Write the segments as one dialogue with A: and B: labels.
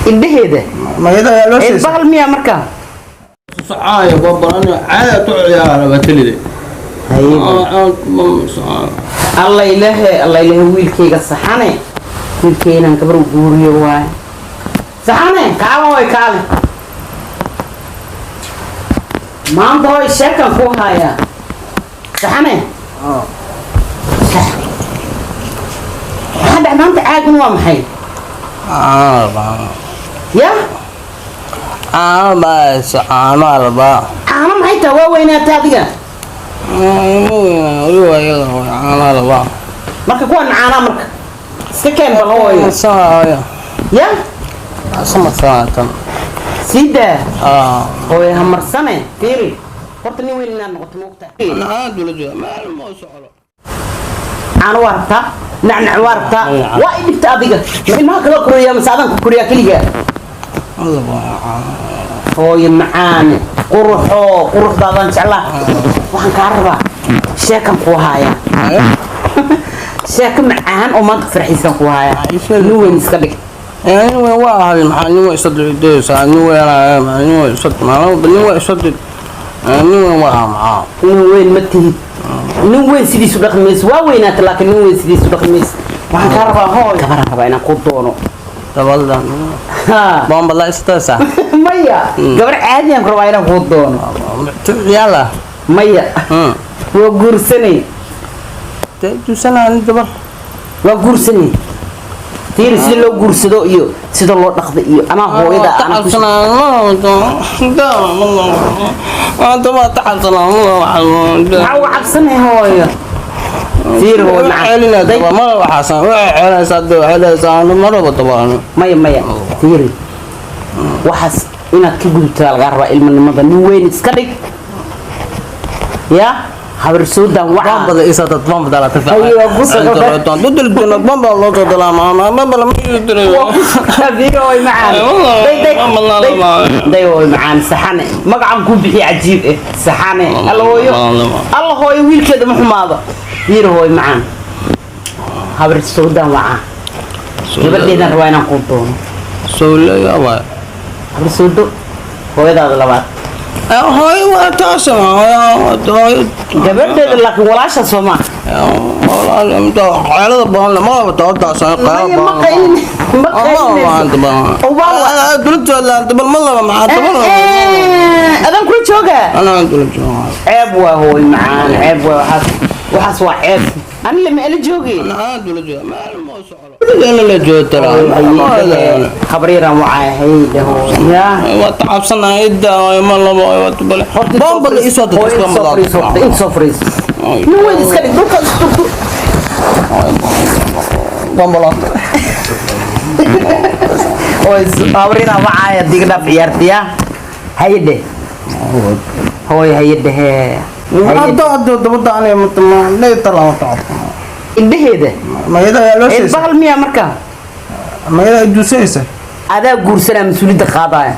A: Indhaheeda.
B: Mayada ayaa loo
A: Ee
B: siisa.
A: Bahal miyaa marka?
B: Socaayo babaran caada tu ciyaara batalide.
A: Alla ilaahe, alla ilaahe, wiilkayga saxane, wiilkaynan gabar u guuriyo waaye. Saxane, kaala hoy, kaale. Maanta hoy sheekan ku hayaa, saxane. Maxaa dhex maanta? Caagun waa maxay ya?
B: Caano baayso, caano albaa.
A: Caano maxay tahay? Waa weynaata adiga.
B: Caano albaa.
A: Marka kuwan caanaa marka iska keen bal hooyo.
B: Saayo.
A: Ya.
B: Sama saatan.
A: Sii daa hooyo, ha marsane. Fiiri horta, nin weyn inaad noqoto moogta.
B: Maxaa dula jooga meel ma socdo.
A: Caano waa rabtaa, nacnac waa rabtaa, waa i dhibta adiga. Ma ilmaha kaloo koriyaa mase adaan ku koriyaa keligaa? Hooyo macaane, quruxoo, quruxdaadaan jeclaa. Waxaan kaa rabaa, sheekan kuu haayaa, sheeko macaan oo maanta farxiisan kuu haayaa. Nin weyn iska dhig.
B: Nin weyn waa ahay, maxaa nin weyn isadidaysaa? Nin weyn, nin weyn isad, nin weyn isadid, nin weyn waa maxaa?
A: Nin weyn ma tihid, nin weyn sidiisu dhaqmi mayso. Waa weynaata, laakiin nin weyn sidiisu dhaqmi mayso. Waxaan kaa rabaa hooy, gabaraan rabaa inaan kuu doono.
B: Dabaldan.
A: Ha.
B: Bombala istaysa.
A: Maya, gabar caadiyaan ku rabaa inaan kuu doono.
B: Yalla.
A: Maya, waa guursanay.
B: Tusanaa dabar.
A: Waa guursanay. Fiiri sida loo guursado iyo sida loo dhaqdo iyo anaa hooyada anaa ku. Maxaa uga cabsanay hooyo? Fiiri hooyo macaan. Maya, maya, fiiri, waxaas inaad ka gudubtaa lagaa rabaa ilmanimada. Nin weyn iska dhig ya habar suudan waca. Fiiri hooyo macaan, day day day day hooyo macaan, saxane magacan kuu bixiya cajiib eh. Saxane, alla hooyo, alla hooyo, wiilkeeda ma xumaado. Fiiri hooyo macaan, habar suudan waca, gabadheedan rabaa inaan kuu doono. Habar suudo, hooyadaada labaad. Gabadheeda laakiin walaasha soo maa. Maya, ma qaylin, ma qaylinayso. Adan kula jooga. Ceeb waa hooy macaan, ceeb waa waxaas, waxaas waa ceeb. Ani lama ela joogi. Habaryaraan wacay, hay dhaho ya. Inta soo fariiso, nin weyn iska dhig, dhulka isturtu. Habaryaraan wacay, diga dhaaf ciyaartiya. Haye dheh hooy, haye dhehe. Indhaheeda. Ee bahal miyaa marka? Adaa guursanaa, mas-uuliyadda qaadaya.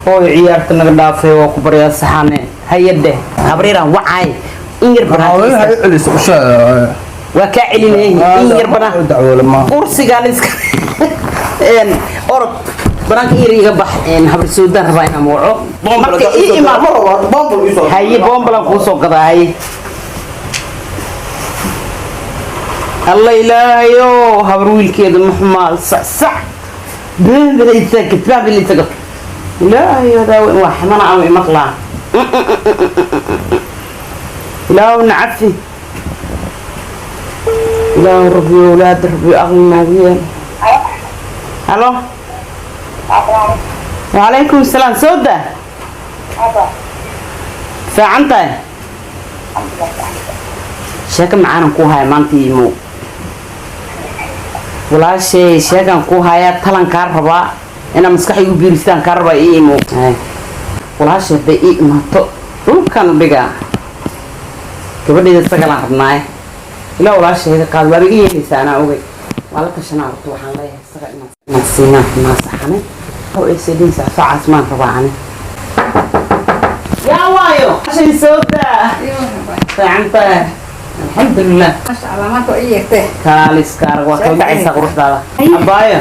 A: Hooyo, ciyaarta naga dhaafay, waa ku baryaa. Saxane, haye dheh. Habaryaraan wacay, in yar banaan waa kaa celinayay, in yar banaan kursigaan iska orod banaanka ir iga bax. Habar suudaan rabaa inaan waco marka ii imaan. Haye, boombalan kuu soo gadaa. Haye, alla ilaahayo, habar wiilkeeda ma xumaa. Sac sac bambalaysakat bambalaysakat. Ilaahayo daawe, waa xamana ama imaqlaa. Ilaahu nacafi, ilaahu rabbiyo awlaada rabbiyo aqli noogu. Halo, wacalaykum asalaam. Soo daa, fiican tahay? Sheeko macaanan ku haya maanta imo walaashay. Sheekaan ku hayaa, talan kaa rabaa, inaad maskax igu biiristaan kaa rabaa. Ii imo walaashay, hadday ii imaato dhulkan u dhigaa. Gabadhayda sagalaan rabnaaye, ilaa walaashayga qaad. Waaba iga yeelaysaa, anaa ogay. Waa la tashanaa horta. Waxaan leeyahay isaga inaad siinaan rabnaa saxane oo aysadinsaa socaas maan rabaa ani. Yaa waayo shay, soo daa, fiican tahay, alxamdulilah.
C: Maasha Allah, maanta waa ii yeertee.
A: Kaaliskaarag waa kala dhacaysaa quruxdaada abaayo.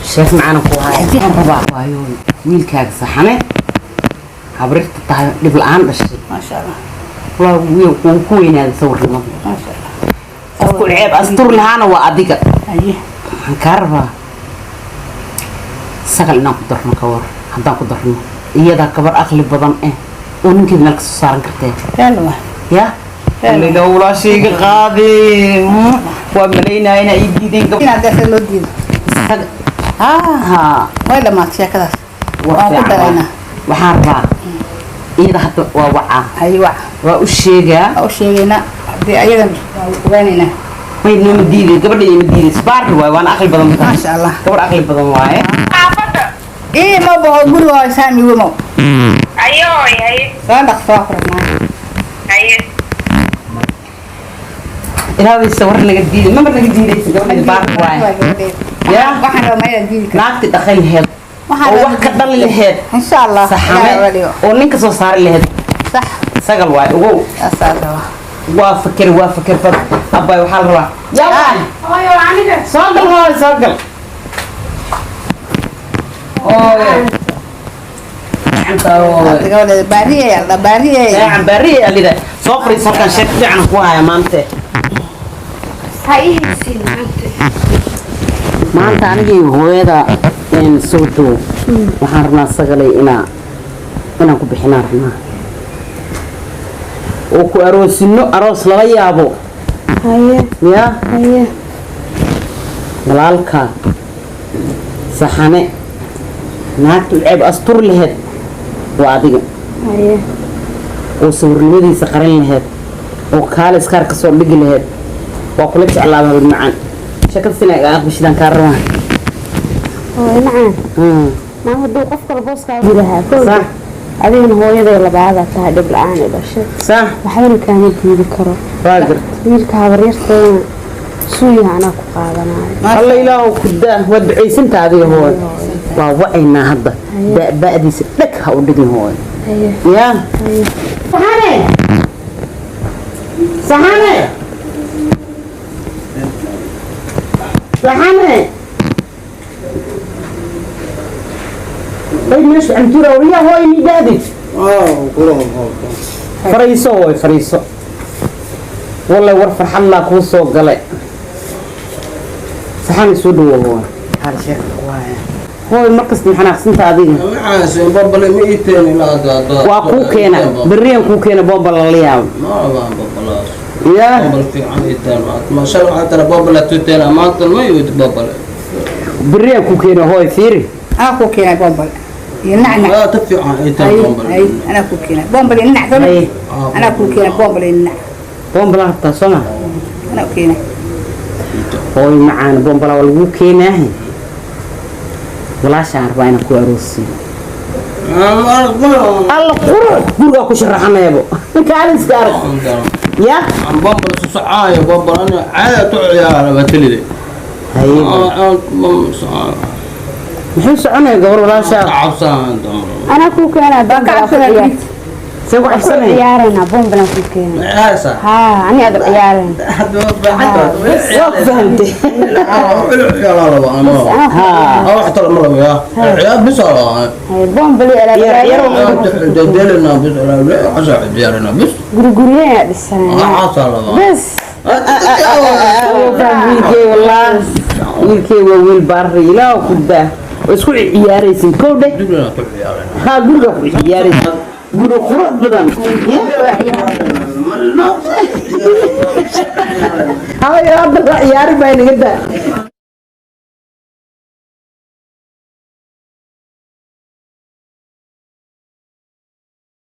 A: Sheek macana ku haya, waxaan rabaa waayo wiilkaaga Saxane habrirta tahay dhib la-aan dhashay.
C: Maasha Allah.
A: Waa wuu ku weynaaday sawirnimada.
C: Maasha Allah.
A: Qofku ceeb astur lahaana waa adiga.
C: Haye.
A: Waxaan kaa rabaa Sagal inaan ku darno. Ka war haddaan ku darno? Iyadaa gabar aqli badan eh oo ninkeeda meel kasoo saaran kartee.
C: Yalla.
A: Ya aniga walaashayga qaade, waa malaynaya inaa ii diideen.
C: Inaad deeqda loo diido.
A: Ha.
C: Way dhamaatay sheekadaas.
A: War
C: Waan ku
A: fiican.
C: daraynaa.
A: Waxaan rabaa iyada hadda waa wacaa.
C: Haye, wac.
A: Waa u sheegaa.
C: Waa u sheegaynaa, haddii ayadan waa ogaanaynaa.
A: May nooma diiday gabadha, ima diiday, baarki waaye, waana aqli badan tahay.
C: Maasha Allah.
A: Gabar aqli badan waaye.
C: Ii ma bao guriga waa saami wamo.
D: Ayoy, haye.
C: Soo dhaqso, waa ku rabnaa.
D: Haye.
A: Ilaawaysa war naga diiday, maba naga diidaysa, gabadha baarki waaye. Ya.
C: Waxaan rabaa ma inaan diidi karo.
A: Naagti dhaqan laheed
C: Waxaan
A: oo
C: rabaa
A: wax ka dhali laheed.
C: Insha Allah.
A: Saxame
C: Ilaahay waa dhigo.
A: oo ninka soo saari laheed.
C: Sax.
A: Sagal waaye, ogow.
C: Saasaa la rabaa.
A: Waa fakir, waa fakir fad abbay. Waxaa la rabaa yaa waay.
D: Hooyo, aniga.
A: Soo gal hooy, soo gal hooy. Gacanta hooy.
C: Gabadheeda baariye la baariye.
A: Fiican baariye alida, soo fariis halkan, sheek fiican ku haya maanta.
D: Ha ii haysiin maanta.
A: Maanta anigii hooyada een soo dow, waxaan rabnaa Sagalay inaan ku bixinaan rabnaa oo ku aroosino, aroos lala yaabo.
D: Haye.
A: Ya.
D: Haye.
A: Walaalka Saxane naagta u ceeb astur laheed waa adiga.
D: Haye.
A: Oo sawirnimadiisa qarin laheed oo kaale iskaar ka soo dhigi laheed, waa kula jeclaaba. Habar macaan, sheekada sina iga aqbishidaan kaa rabaa.
D: Hooyo macaan. Maa hadduu qof kale booskaa lahaa.
A: Sax.
D: Adigana hooyaday labaada tahay, dhib la-aan i dhashay.
A: Sax.
D: Waxbana kaama diidi karo.
A: Waa garta.
D: Wiilka habaryarteena suuyaha anaa ku qaadanayo.
A: Alla ilaahu ku daa, waa ducaysantaa adiga hooy. Waa wacaynaa hadda, ba'diisa dhag ha u dhigin hooy.
D: Haye.
A: Yaa.
D: Haye.
A: Saxane, Saxane, Saxane, bay meesha cantuura wariyaa hooy nidaadid. Fariiso hooy, fariiso. Wallay war farxad laa kuu soo galay. Saxane, soo dhawow hooy. Hal sheeka ku haya hooy, markasta maxanaaqsanta adiga.
B: Bombale ma ii teeni ilaa hadda.
A: Waa kuu keena, berriyan kuu keena bombal lala yaabo.
B: Ma rabaan bombalaas.
A: Yaa.
B: Bombal fiican ii teen maanta. Ma shalay waxaa tara bombala tuu teena, maanta ma ii bombale.
A: Berriyan kuu keena hooy, fiiri.
C: Anaa kuu keenay bombal iyo nacnac.
B: Waa ta fiican ii teen bombale.
C: Hay, anaa kuu keenay bombal iyo nacnac.
A: Hay.
C: Anaa kuu keenay bombal iyo nacnac.
A: Bombala rabtaa soo ma?
C: Anaa u keenay.
A: Hooy macaan, bombala waa laguu keenaahe, walaashaan rabaa inaan ku aroosiyo. Alla qurux, gurigaa ku sharaxanayaabo, kaaliska arag ya.
B: Bombal socaayo, bombal ana caada tu ciyaara baa telide.
A: Haye, muxuu soconaya gabar walaashaa?
B: Cabsanaa.
D: Anaa kuu keenaa bombal.
C: Ka cabsanaa.
A: See ku cabsanaya?
D: Ciyaaraynaa, bombalan kuu keenaa.
B: Ciyaaraysaa?
D: Haa, ani adag ciyaarayna.
A: Waa ku fahamtay.
D: Anaa
B: wax tala ma rabo yaa ciyaar bis.
D: Haye, bombali.
A: Ciyaar, ciyaar.
B: Dedelena bis, casa ciyaarena bis.
D: Guriguryaha dhisanayna.
B: Casa laba.
D: Bas.
A: Wiilkey, wallah wiilkey waa wiil baari, ilaah ku daa, waa isku ciyaaraysin kow dheh.
B: Dibna ku ciyaarena.
A: Haa, guriga ku ciyaaraysin, guri qurux badan. Hayo, hadda waa ciyaari baa inaga daa.